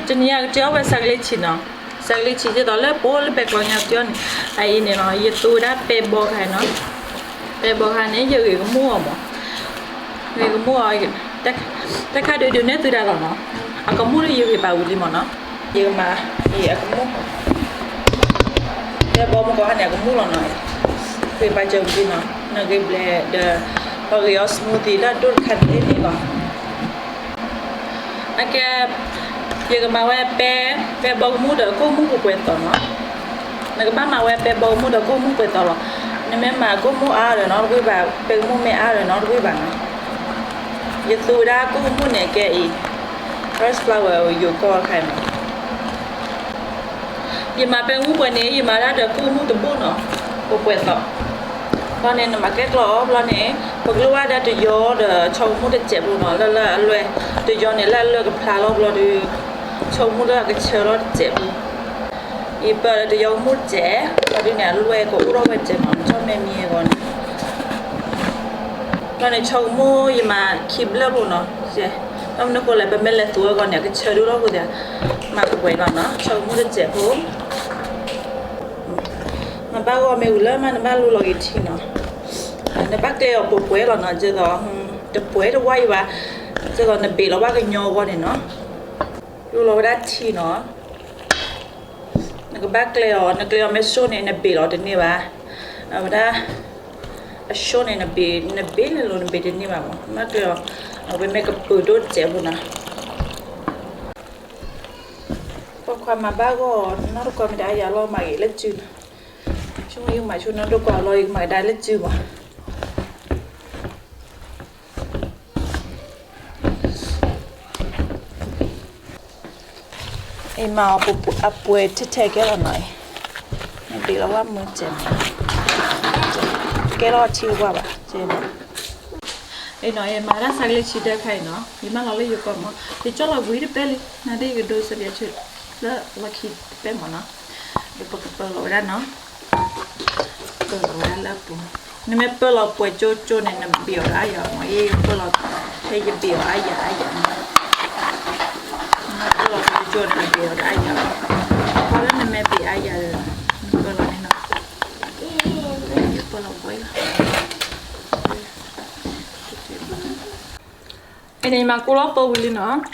တနံၤအံၤကတ့အီၣ်ဝဲစးကလ့ဆံးနီၤ, စးကလ့ဆံးဒ်သိးလၢပအိၣ်လၢပဲၤကျီညါကတ့အီၣ်န့ၣ်, အအံၤန့ၣ်နီၤ ယသူဝဲဒၣ်ပဲဘီခါနီၤ, ပဲဘီခါန့ၣ် ယဂ့ၤကမူၣ်အီၤမး, ဂ့ၤကမူၣ်အီၤ, တခါဒုးဒုးနဲၣ်သုတၢ်လီၤနီၤ, အကမူၣ်လၢယဂ့ၤပာ်ဝံၤလံမးနီၤ, ယကမၤ, အကမူၣ် ပဲဘီမုၢ်ကီၢ်ခါန့ၣ် အကမူၣ်လီၤနီၤ, ဂ့ၤပာ်စၢၤဝံၤလံနီၤ, နဂ့ၤဘျဲးဒီး ပှၤဂ့ၤအီၤ smoothie လၢအဒိၣ်တခါန့ၣ်န့ၣ်လီၤ. အကဲ, ယကမၤဝဲပဲ, ပဲဘီကမူၣ်ဒီးကိၣ်မူၣ်ပှဲၤပှဲၤသိးနီၤ, နကဘၣ်မၤဝဲပဲဘီကမူၣ်ဒီးကိၣ်မူၣ်ပှဲၤသိးလီၤ, နမ့ၢ်မၤကိၣ်မူၣ်အါဒီးနီတဝ့ၢ်ဘၣ်, ပဲကမူၣ်မ့ၢ်အါဒီးနီတဝ့ၢ်ဘၣ်နီၤ, ယသူဝဲဒၣ်ကိၣ်မူၣ်န့ၣ် အကဲအံၤ rice flour ယိၤကီၢ်ခါနီၤ ယမၤပဲမူၣ်ပှဲၤန့ၣ် ယမၤဒၣ်ဒီးကိၣ်မူၣ်တဘိၣ်နီၤ, ပှဲၤပှဲၤသိး, ဘျီန့ၣ် နမၤကဲကျီအီၤဘျီန့ၣ် ပကလိၣ်ဘၣ်ဒၣ်တယီဒီးဆီကမူၣ်တစဲးဖိနီၤ, လၢလၢအလွဲၢ်, တယီန့ၣ်လၢအလွဲၢ်ကဖျါလီၤဘျီဒီး ဆီကမူၣ်လၢအကဆၢလီၤတစဲးဖိ, ယပၢလၢတယီကမူၣ်တစဲး, ဘျီဒုန့ၣ် အလွဲၢ်ကအိၣ်ထီၣ်ဝဲတစဲးနီၤ, ကၠီၣ်မဲာ်မံအဂီၢ်န့ၣ် ဘျီန့ၣ် ဆီကမူၣ်ယမၤခံဘျၢၣ်ဖိနီၤ, ဘၣ်မနုၤဃိလဲၣ် ပမ့ၢ်လဲၤသူအဂီၢ်န့ၣ် အကဆၢဒိၣ်ထီၣ်အဃိသတး, မၤပှဲၤပှဲၤလီၤနီၤ, ဆီကမူၣ်တစဲးဖိ, မၤဘၣ်ဂီၢ်မ့ၢ်ဝံၤလၢမး နဘၣ်လူလီၤဂ့ၤထံနီၤ, နဘၣ်ကျဲအီၤပှဲၤပှဲၤလီၤနီၤ, ဒ်သိး တပှဲၤတဝါအံၤဘၣ်, ဒ်သိးနဘ့ၣ်လီၤဘၣ်ကညီအဂီၢ်န့ၣ်နီၤ, လူလီၤဝဲဒၣ်ထံနီၤ နကဘၣ်ကျဲအီၤ, နကျဲအီၤမ့ၢ်ဆိၣ်န့ၣ် နဘ့ၣ်လီၤတန့ၢ်ဘၣ်. အဝဲဒၣ် အဆိၣ်န့ၣ် နဘ့ၣ်, နဘ့ၣ်လဲၤလိၤ နဘ့ၣ်တန့ၢ်ဘၣ်မး, နဘၣ်ကျဲအီၤ, အဝဲမ့ၢ်ကပၢၤဒိၣ်တစဲးဖိနီၤ. ပိာ်ခွါမၤဘၣ်ဂီၢ် နီၢ်တကွၢ်မ့ၢ်ဒၣ်ယၤလီၤ မၤဂ့ၤလၢစုနီၤ. ဆိကမိၣ်ယကမၤဆိနီၢ်တကွၢ်လီၤ ယကမၤကဒါလၢစုမး. အံၤမၤအီၤအပှဲၤထဲထဲကဲလီၤနီၤအံၤ, နဘ့ၣ်လီၤဝဲမုၢ်စဲးနီၤ, ကဲလီၤထံတကွၢ်ဘၣ်, အံၤနီၤ ယမၤဒၣ်စးကလ့ဆံတၢ်ခါအံၤနီၤ, ယမၢလီၤလၢယိၤကီၢ်မး, ယကၠီၣ်လီၤဝံၤတပဲလံ, နဒ်ယကဒိစဲးဘၣ်ဆၢ, လၢလီၢ်ခံတပဲမးနီၤ, ယပကပၢလီၤဝဲဒၣ်နီၤ. ပၢလီၤဝဲဒၣ်လၢအပူၤ, နမ့ၢ်ပၢလီၤပှဲၤကၠိကၠိန့ၣ် နဘ့ၣ်အီၤအါယၤမး, ယပၢလီၤ ဖဲယဘ့ၣ်အီၤအါယၤအါယၤမး, နမ့ၢ်ပၢလီၤကၠိကၠိန့ၣ် နဘ့ၣ်အီၤအါယၤ, ခီလၢနမ့ၢ်ဘ့ၣ်အါယၤဒီး နပၢလီၤန့ၣ်နီၤ, ယပၢလီၤပှဲၤလီၤ. အံၤန့ၣ် ယမၤကိၢ်လီၤသိဝံၤလံနီၤ,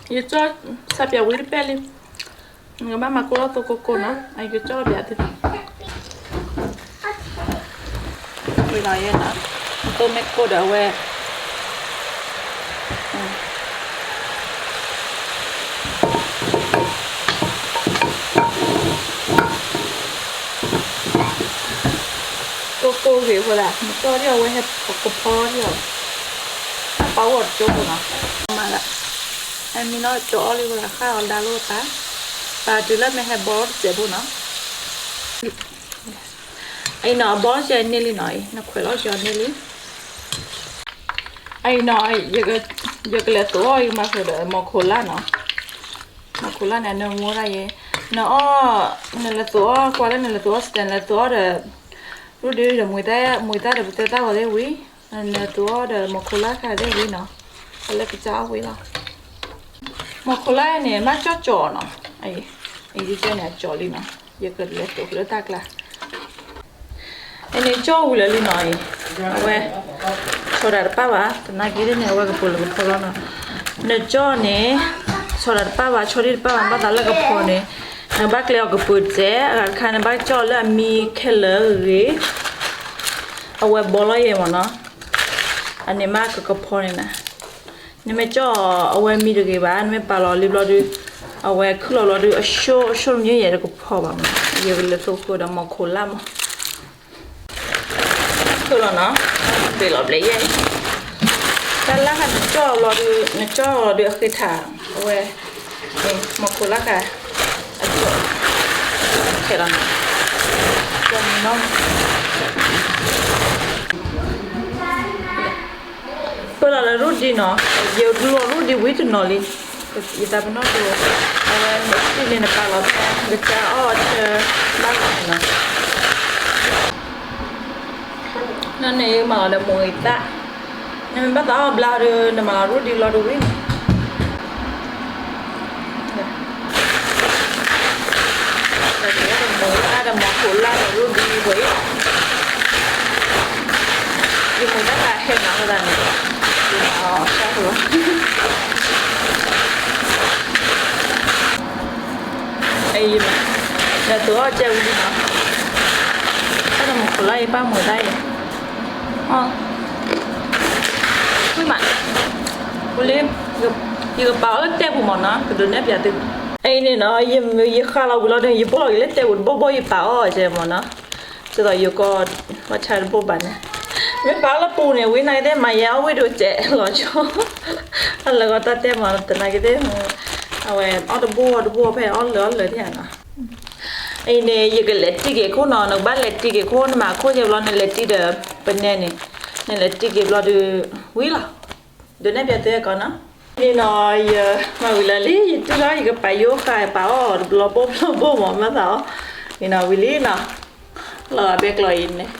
ယကၠီၣ်စးပၠးဝံၤတပဲလံ, နကဘၣ်မၤကိၢ်လီၤသိကိၢ်ကိၢ်နီၤ, အံၤယကၠီၣ်ပၠးသု ဝံၤလီၤယဲနီၤ, သိမ့ၢ်ကိၢ်ဒီးအဝဲ ကိၢ်ကိၢ်ဂ့ၤအဃိသတး နကၠီၣ်ဒ်အဝဲဟဲကဖီဒ်အီၤ, ပာ်ဝဲအီၤတကၠိဖိနီၤ, မၤဒၣ်, အမံၤနီၢ်ကၠီၣ်အီၣ်လံအဃိသတး ဃၣ်အီၤဒါလိာ်သး, ပာ်တုၤလၢမ့ၢ်ဟဲဘီတစဲးဖိနီၤ. အံၤနီၤ အဘီလီၤစဲန့ၢ်လံနီၤ, နခွဲးလီၤစဲအီၤန့ၢ်လံ. အံၤနီၤ ယကလဲၤသိးအီၣ် ယကမၤဃုာ်ဒီး မီၤခိလါနီၤ, မီၤခိလါန့ၣ် နမူဒၣ်ယဲ, နအီၣ်, နလဲၤသိးအီၣ် ကွၢ်လၢနလဲၤသိးအီၣ်စတဲး နလဲၤသိးအီၣ်ဒီး ရူဒံဒီး မွံသၣ်ဒီးပတဲသၣ်ဂီၤသ့ၣ်ဝံၤ, နလဲၤသိးအီၣ်ဒီး မီၤခိလါခါသ့ၣ်ဝံၤနီၤ, ပလဲၤကစၢ်အီၣ်ဝံၤလီၤ. မီၤခိလါန့ၣ် မ့ၢ်ကၠီၣ်ကၠီၣ်နီၤ, အံၤန့ၣ် အကၠီၣ်လံနီၤ, ယကလဲၤသိးလၢတၢ်ကျါ အံၤန့ၣ်ကၠီၣ်ဝံၤလၢာ်လံနီၤ, အဝဲ ဆီတၢ်တပၣ်ဘၣ် သနာ်က့န့ၣ် အဝဲကပၢၤလီၤကဖီလီၤနီၤ, နကၠီၣ်န့ၣ် ဆီတၢ်တပၣ်ဘၣ် ဆီဒံၣ်တပၣ်ဘၣ် ဘၣ်သးလၢကဖီန့ၣ်, နဘၣ်ကျဲအီၤကပၢၤစဲး အဂၤတခါန့ၣ် ဘၣ်ကၠီၣ်လၢအမံခဲလၢာ်ဂ့ၤ, အဝဲဘီလီၤယဲမ့ၢ်နီၤ, အန့ၣ်မ့ၢ်ကကဖီန့ၣ်နီၤ. နမ့ၢ်ကၠီၣ်အီၤ အဝဲမံတဂ့ၤဘၣ်, နမ့ၢ်ပာ်လီၤလံဘျီဒုး အဝဲခုၣ်လီၤဘျီဒုး အဆိၣ်အဆိၣ်တမံၤယဲၢ်တကဖီဘၣ်မး, ယကလဲၤသိးဃုာ်ဒီးမီၤခိလါမး, ခုၣ်လီၤနီၤ, ဘ့ၣ်လီၤဘျဲၣ်ယဲၢ်, တၢ်လၢ်ခါနကၠီၣ်အီၤဘျီဒုး နကၠီၣ်အီၤဘျီဒုးအဃ့ထၢၣ်, အဝဲ မီၤခိလါခါ အကၠီၣ် ခဲလီၤနီၤ, ကၠီၣ်မံနီၤ ပၢလီၤလၢရူဒံနီၤ, ယလူလီၤရူဒံဝံၤတနီၤလံ, ယသးပနီၣ်တအိၣ်, အဝဲမ့ၢ်တန့ၣ်နပာ်လီၤဖဲ နကစၢ်အီၣ်အဆၢဘၣ်လီၤန့ၣ်နီၤ, နီၢ်န့ၣ်မၤလီၤဒီးမိၢ်ဂ့ၤသၣ်, နမ့ၢ်ဘၣ်သးအီၣ်ဘျါဒီး နမၤလီၤရူဒံလီၤတဝံၤန့ၣ် တၢ်ဒီးမီၤခိးလၢ်ဒီးရိၣ်ဒံဖိအံၤ, ယမိၢ်တၢ်သးဟဲမၤအသးန့ၣ်, ယမၤအီၤဆၣ်ဖိလီၤ. အံၤ, ယသိးအီၣ်ကဲဝံၤလံနီၤ, တၢ်ဒီးမီၤခိးလၢ်ယပၢ်မိၢ်တၢ်အံၤ, အီၣ်, ဝံၤမး, ဝံၤလံ, ယကပာ်အီၤလၢတဲပူၤမၢ်နီၤ, ကဒုးနဲၣ်ပျးသု, အံၤန့ၣ်နီၤ, ယဃၣ်လီၤဝံၤလီၤဒီး ယဘိၣ်လီၤက့ၤလၢတဲပူၤတဘိၣ်ဘိၣ် ယပာ်အီၤကဲမၢ်နီၤ, ဒ်သိးယကီၢ်, ဘၣ်ဆါတဘိၣ်ဘၣ်န့ၣ်, မ့ၢ်ပာ်အီၤလၢပူၤန့ၣ် ဝံၤနာ်က့သ့ၣ် မၤယဲအီၣ်ဝံၣ်ဒိၣ်စဲးလီၤဆိ, အလၢကီတၢ်တဲမၢ် တနာ်က့သ့ၣ်, အဝဲအီၣ်တဘိၣ်အီၣ်တဘိၣ်ဖဲအီၣ်လၢာ်အီၣ်လၢာ်ဒ်နီၤ, အံၤန့ၣ် ယကလဲၤတံၢ်က့ၤခိၣ်နီၤ, နကဘၣ်လဲၤတံၢ်က့ၤခိၣ် နမၤခိၣ်ကဲဘျီ နလဲၤတံၢ်ဒီး, ပနဲန့ၣ်, နလဲၤတံၢ်က့ၤဘျီဒီး, ဝံၤလီၤ, ဒုးနဲၣ်ပျးသုကီးနီၤ, န့ၣ်နီၤ, ယမၤဝံၤလၢာ်လံ ယတံၢ်လီၤ ယကပာ်ယိၣ်ဃာ်ပာ်အီၤတဘျီဘိၣ်ဘျီဘိၣ်မၢ် မၤသးအီၤ, န့ၣ်နီၤ ဝံၤလံနီၤ, လီၤဘဲကျီအံၤန့ၣ်,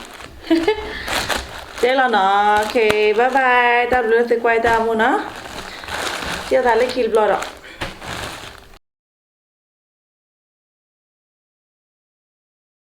တဲလီၤနီၤ, OK, bye bye, တၢ်ဘျုးလၢသုကွၢ်တၢ်အမူနီၤ, စံးသးလၢခံတဘျီဒီး